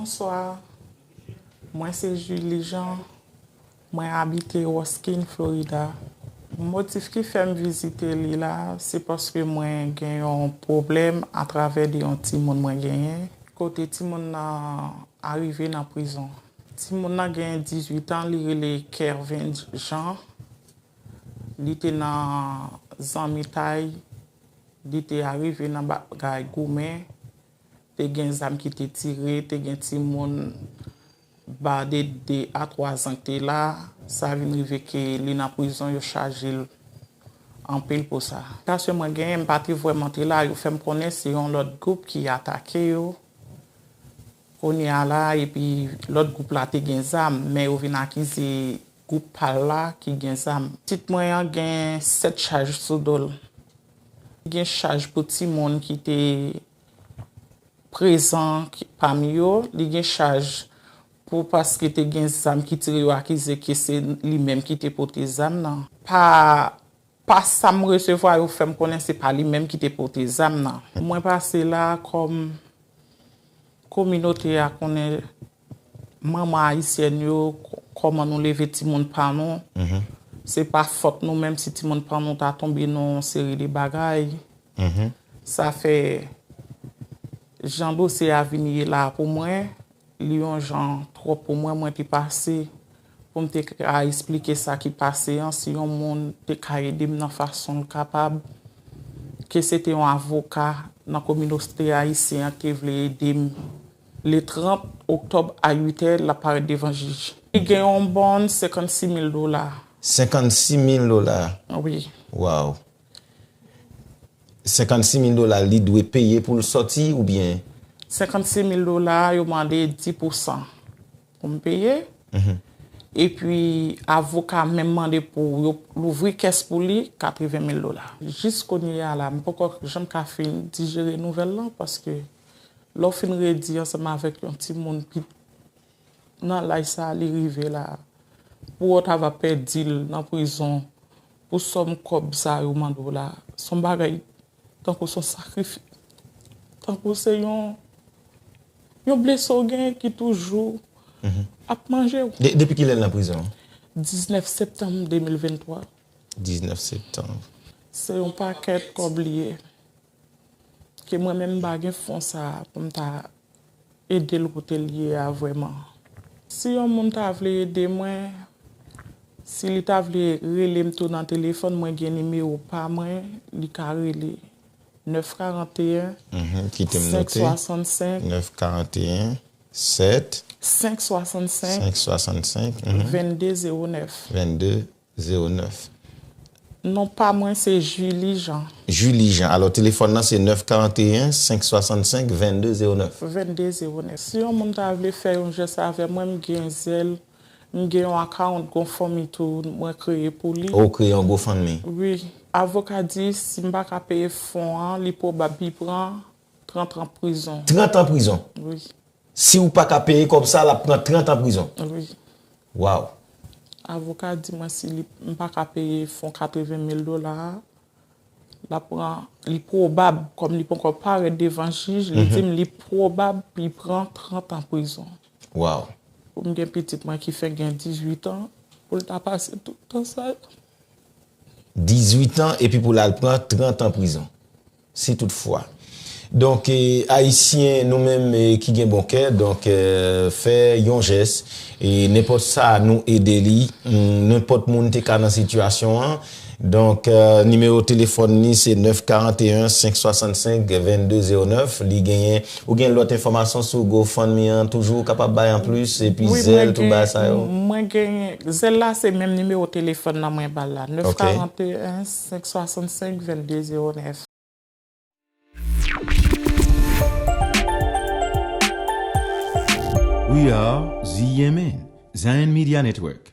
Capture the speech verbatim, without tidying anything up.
Bonswa, mwen se Julie Jean, mwen abite Ruskin, Florida. Motif ki fè m vizite li la, se paske mwen gen yon pwoblèm atravè de yon timoun mwen genyen, kote timoun nan arive nan prizon. Timoun nan gen dizuit an, li rele Kervin Jean. Li te nan zanmitay, li te arive nan bagay goumen, te gen zam ki te tire, te gen timoun ba de de a twa zan ki te la, sa vin rive ke li nan prizon, yo chaje l anpil pou sa. Paske mwen genyen, m pa te vrèman te la, yo fè m konnen se yon lòt gwoup ki atake yo. Kounye a la, epi lòt gwoup la te gen zam, men yo vin akize gwoup pa l la ki gen zam. Pitit mwen an gen sèt chaj sou do l. Li gen chaj pou timoun ki te prezan ki, pami yo, li gen chaj pou paske te gen zam ki tire, yo akize ke se li menm ki te pote zam nan. Pa, pa sa m resevwa, yo fè m konnen se pa li menm ki te pote zam nan. Mwen pase la kòm kominote a konnen manman ayisyèn yo, k-, kòman nou leve timoun pa nou. Se pa fòt nou menm si timoun pa nou ta tonbe nan yon seri de bagay. Sa fè jan dosye a vin ye la pou mwen, li yon jan twòp pou mwen, mwen te pase pou m te ka esplike sa ki pase an, si yon moun te ka ede m nan fason l kapab, ke se te yon avoka nan kominote ayisyen an ki te vle ede m. Le trant oktòb a uit è, l ap parèt devan jij. Li gen yon bòn senkannsis mil dola. Senkannsis mil dola. Wi. Waw. Senkannsis mil dola li dwe peye pou l sòti oubyen? Senkannsis mil dola, yo mande dis pousan pou m peye. Epi, avoka menm mande pou yo louvri kès pou li, katreven mil dola. Jis kounye a la, m poko janm ka fin dijere nouvèl lan, paske lè w fin redi ansanm avèk yon timoun pi nan laj sa a li rive la, pou w ta va pèdi l nan prizon pou sòm kòb sa yo mande w la, se yon bagay tankou se yon sakrifis, tankou se yon, yon blesi w genyen ki toujou ap manje w. De- Depi kilè l nan prizon? Diznèf septanm de mil venntwa. Diznèf septanm. Se yon pakèt kòb li ye. Ke mwen menm m pa gen fon sa a pou m ta ede l kote l ye a vrèman. Si yon moun ta vle ede mwen, si li ta vle rele m tou nan telefòn, mwen gen nimewo pa mwen, li ka rele nèf karanteyen, Mhm, kite m note. senk swasannsenk, Nèf karanteyen, sèt, senk swasannsenk, senk swasannsenk, mhm, vennde zewo nèf. vennde zewo nèf. Non pa mwen se Julie Jean. Julie Jean. Alò, telefòn nan se nèf karanteyen, senk swasannsenk, vennde zewo nèf. Vennde zewo nèf. Si yon moun ta vle fè yon jès avè mwen, m gen Zelle, m gen yon account GoFundMe tou, mwen kreye pou li. Ou kreye yon GoFundMe? Wi. Avoka di, si m pa ka peye fon an, li pwobab li pran trant an prizon. Trant an prizon? Wi. Si ou pa ka peye kòb sa, l ap pran trant an prizon? Wi. Waw. Avoka di mwen si li, m pa ka peye fon katreven mil dola a, l ap pran, li pwobab, kòm li poko parèt devan jij, li di m li pwobab li pran trant an prizon. Waw. Pou m gen pitit mwen ki fenk gen dizuit an, pou l ta pase tout tan sa yo. Dizuit an, epi pou l al pran trant an prizon. Si toutfwa. Donk, eh, Ayisyen, nou menm, eh, ki gen bon kè, donk, eh, fè yon jès, e nenpòt sa nou ede li, mm, nenpòt moun te ka nan sitiyasyon an. Donk, eh, nimewo telefòn li se nèf karanteyen, senk swasannsenk, vennde zewo nèf. Li genyen, ou gen lòt enfòmasyon sou GoFundMe an, toujou ou kapab bay anplis, epi Zelle, tout bagay sa yo? Mwen genyen, Zelle la se menm nimewo telefòn nan mwen ba l la, nèf karanteyen, senk swasannsenk, vennde zewo nèf. We are Z M N, Zion Media Network.